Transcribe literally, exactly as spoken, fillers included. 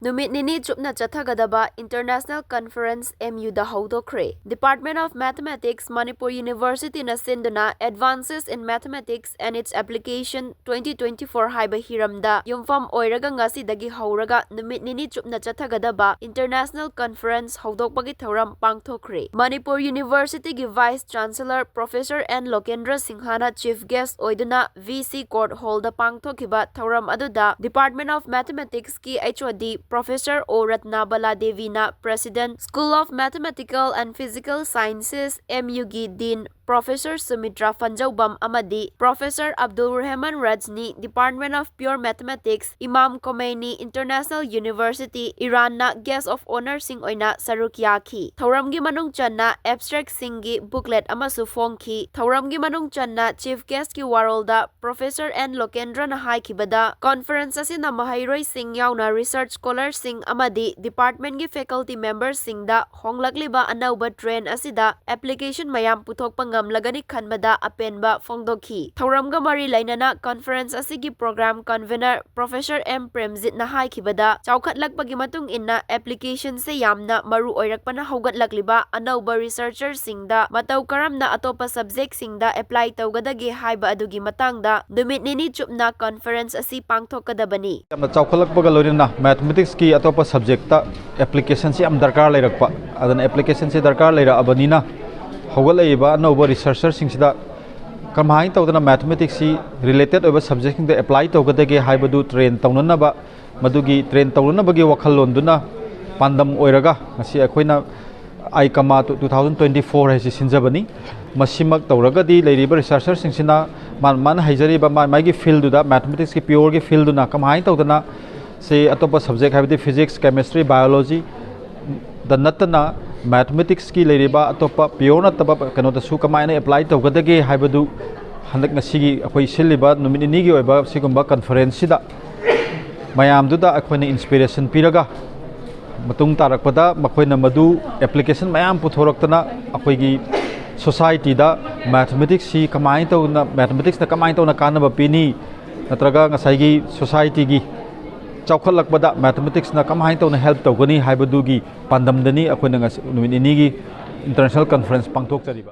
ꯅꯨꯃꯤꯠ ꯅꯤꯅꯤ ꯆꯨꯞꯅ ꯆꯠꯊꯒꯗꯕ International Conference M Uꯗ ꯍꯧꯗꯣꯛꯈ꯭ꯔꯦ꯫ Department of Mathematics, Manipur Universityꯅ ꯁꯤꯟꯗꯨꯅ Advances in Mathematics and its Application twenty twenty-four ꯍꯥꯏꯕ ꯍꯤꯔꯝꯗ ꯌꯨꯝꯐꯝ ꯑꯣꯏꯔꯒ ꯉꯁꯤꯗꯒꯤ ꯍꯧꯔꯒ ꯅꯨꯃꯤꯠ ꯅꯤꯅꯤ ꯆꯨꯞꯅ ꯆꯠꯊꯒꯗꯕ International Conference ꯍꯧꯗꯣꯛꯄꯒꯤ ꯊꯧꯔꯝ ꯄꯥꯡꯊꯣꯛꯈ꯭ꯔꯦ꯫ Manipur Universityꯒꯤ Vice Chancellor Professor N ꯂꯣꯀꯦꯟꯗ꯭ꯔ ꯁꯤꯡꯍꯅ Chief Guest ꯑꯣꯏꯗꯨꯅ V C Court Hallꯗ ꯄꯥꯡꯊꯣꯛꯈꯤꯕ ꯊꯧꯔꯝ ꯑꯗꯨꯗ Department of Mathematicsꯀꯤ H O D Professor O ꯔꯠꯅꯥꯕꯂꯥ ꯗꯦꯕꯤꯅ President, School of Mathematical and Physical Sciences, M Uꯒꯤ Dean Professor ꯁꯨꯃꯤꯇ꯭ꯔꯥ ꯐꯟꯖꯧꯕꯝ ꯑꯃꯗꯤ Professor Abdul Rahman ꯔꯖꯅꯤ, Department of Pure Mathematics, Imam Khomeini International University, ꯏꯔꯥꯟꯅ Guest of Honourꯁꯤꯡ ꯑꯣꯏꯅ ꯁꯔꯨꯛ ꯌꯥꯈꯤ꯫ ꯊꯧꯔꯝꯒꯤ ꯃꯅꯨꯡ ꯆꯟꯅ Abstractꯁꯤꯡꯒꯤ booklet ꯑꯃꯁꯨ ꯐꯣꯡꯈꯤ꯫ ꯊꯧꯔꯝꯒꯤ ꯃꯅꯨꯡ ꯆꯟꯅ Chief Guestꯀꯤ ꯋꯥꯔꯣꯜꯗ Professor N ꯂꯣꯀꯦꯟꯗ꯭ꯔꯅ ꯍꯥꯏꯈꯤꯕꯗ, Conference ꯑꯁꯤꯅ ꯃꯍꯩꯔꯣꯏꯁꯤꯡ ꯌꯥꯎꯅ Research Scholarꯁꯤꯡ ꯑꯃꯗꯤ Departmentꯀꯤ Faculty Memberꯁꯤꯡꯗ ꯍꯣꯡꯂꯛꯂꯤꯕ ꯑꯅꯧꯕ trend ꯑꯁꯤꯗ application ꯃꯌꯥꯝ ꯄꯨꯊꯣꯛꯄ ꯉꯝꯂꯒꯅꯤ ꯈꯟꯕꯗ ꯑꯄꯦꯟꯕ ꯐꯣꯡꯗꯣꯛꯈꯤ꯫ ꯊꯧꯔꯝꯒ ꯃꯔꯤ ꯂꯩꯅꯅ Conference ꯑꯁꯤꯒꯤ Program Convener Professor M ꯄ꯭ꯔꯦꯝꯖꯤꯠꯅ ꯍꯥꯏꯈꯤꯕꯗ, ꯆꯥꯎꯈꯠꯂꯛꯄꯒꯤ ꯃꯇꯨꯡ ꯏꯟꯅ applicationꯁꯦ ꯌꯥꯝꯅ ꯃꯔꯨ ꯑꯣꯏꯔꯛꯄꯅ ꯍꯧꯒꯠꯂꯛꯂꯤꯕ ꯑꯅꯧꯕ Researcherꯁꯤꯡꯗ ꯃꯇꯧ ꯀꯔꯝꯅ ꯑꯇꯣꯞꯄ Subjectꯁꯤꯡꯗ apply ꯇꯧꯒꯗꯒꯦ ꯍꯥꯏꯕ ꯑꯗꯨꯒꯤ ꯃꯇꯥꯡꯗ ꯅꯨꯃꯤꯠ ꯅꯤꯅꯤ ꯆꯨꯞꯅ Conference ꯑꯁꯤ ꯄꯥꯡꯊꯣꯛꯀꯗꯕꯅꯤ꯫ ꯌꯥꯝꯅ ꯆꯥꯎꯈꯠꯂꯛꯄꯒ ꯂꯣꯏꯅꯅ Mathematicsꯀꯤ ꯑꯇꯣꯞꯄ Subjectꯇ applicationꯁꯤ ꯌꯥꯝ ꯗꯔꯀꯥꯔ ꯂꯩꯔꯛꯄ꯫ ꯑꯗꯨꯅ applicationꯁꯤ ꯗꯔꯀꯥꯔ ꯂꯩꯔꯛꯑꯕꯅꯤꯅ ꯍꯧꯒꯠꯂꯛꯏꯕ ꯑꯅꯧꯕ Researcherꯁꯤꯡꯁꯤꯗ ꯀꯃꯥꯏꯅ ꯇꯧꯗꯅ Mathematicsꯁꯤ related ꯑꯣꯏꯕ Subjectꯁꯤꯡꯗ apply ꯇꯧꯒꯗꯒꯦ ꯍꯥꯏꯕꯗꯨ train ꯇꯧꯅꯅꯕ, ꯃꯗꯨꯒꯤ train ꯇꯧꯅꯅꯕꯒꯤ ꯋꯥꯈꯜꯂꯣꯟꯗꯨꯅ ꯄꯥꯟꯗꯝ ꯑꯣꯏꯔꯒ ꯉꯁꯤ ꯑꯩꯈꯣꯏꯅ I CoMA two thousand twenty-four ꯍꯥꯏꯁꯤ ꯁꯤꯟꯖꯕꯅꯤ꯫ ꯃꯁꯤꯃꯛ ꯇꯧꯔꯒꯗꯤ ꯂꯩꯔꯤꯕ Researcherꯁꯤꯡꯁꯤꯅ ꯃꯥ-, ꯃꯥꯅ ꯍꯩꯖꯔꯤꯕ ꯃꯥ-, ꯃꯥꯒꯤ fieldꯗꯨꯗ, Mathematicsꯀꯤ pureꯒꯤ fieldꯗꯨꯅ ꯀꯃꯥꯏꯅ ꯇꯧꯗꯅ ꯁꯤ ꯑꯇꯣꯞꯄ Subject ꯍꯥꯏꯕꯗꯤ Physics, Chemistry, Biologyꯗ ꯅꯠꯇꯅ Mathematicsꯀꯤ ꯂꯩꯔꯤꯕ ꯑꯇꯣꯞꯄ pure ꯅꯠꯇꯕ ꯀꯩꯅꯣꯗꯁꯨ ꯀꯃꯥꯏꯅ apply ꯇꯧꯒꯗꯒꯦ ꯍꯥꯏꯕꯗꯨ ꯍꯟꯗꯛ ꯉꯁꯤꯒꯤ ꯑꯩꯈꯣꯏ ꯁꯤꯜꯂꯤꯕ ꯅꯨꯃꯤꯠ ꯅꯤꯅꯤꯒꯤ ꯑꯣꯏꯕ ꯁꯤꯒꯨꯝꯕ Conferenceꯁꯤꯗ ꯃꯌꯥꯝꯗꯨꯗ ꯑꯩꯈꯣꯏꯅ inspiration ꯄꯤꯔꯒ, ꯃꯇꯨꯡ ꯇꯥꯔꯛꯄꯗ ꯃꯈꯣꯏꯅ ꯃꯗꯨ application ꯃꯌꯥꯝ ꯄꯨꯊꯣꯔꯛꯇꯅ ꯑꯩꯈꯣꯏꯒꯤ societyꯗ Mathematicsꯁꯤ ꯀꯃꯥꯏꯅ ꯇꯧꯅ, Mathematicsꯅ ꯀꯃꯥꯏꯅ ꯇꯧꯅ ꯀꯥꯟꯅꯕ ꯄꯤꯅꯤ, ꯅꯠꯇ꯭ꯔꯒ ꯉꯁꯥꯏꯒꯤ societyꯒꯤ ꯆꯥꯎꯈꯠꯂꯛꯄꯗ ꯃꯦꯊꯃꯦꯇꯤꯛꯁꯅ ꯀꯃꯥꯏꯅ ꯇꯧꯅ ꯍꯦꯜꯞ ꯇꯧꯒꯅꯤ ꯍꯥꯏꯕꯗꯨꯒꯤ ꯄꯥꯟꯗꯝꯗꯅꯤ ꯑꯩꯈꯣꯏꯅ ꯉꯁꯤ ꯅꯨꯃꯤꯠ ꯅꯤꯅꯤꯒꯤ ꯏꯟꯇꯔꯅꯦꯁꯅꯦꯜ ꯀꯟꯐꯔꯦꯟꯁ ꯄꯥꯡꯊꯣꯛꯆꯔꯤꯕ꯫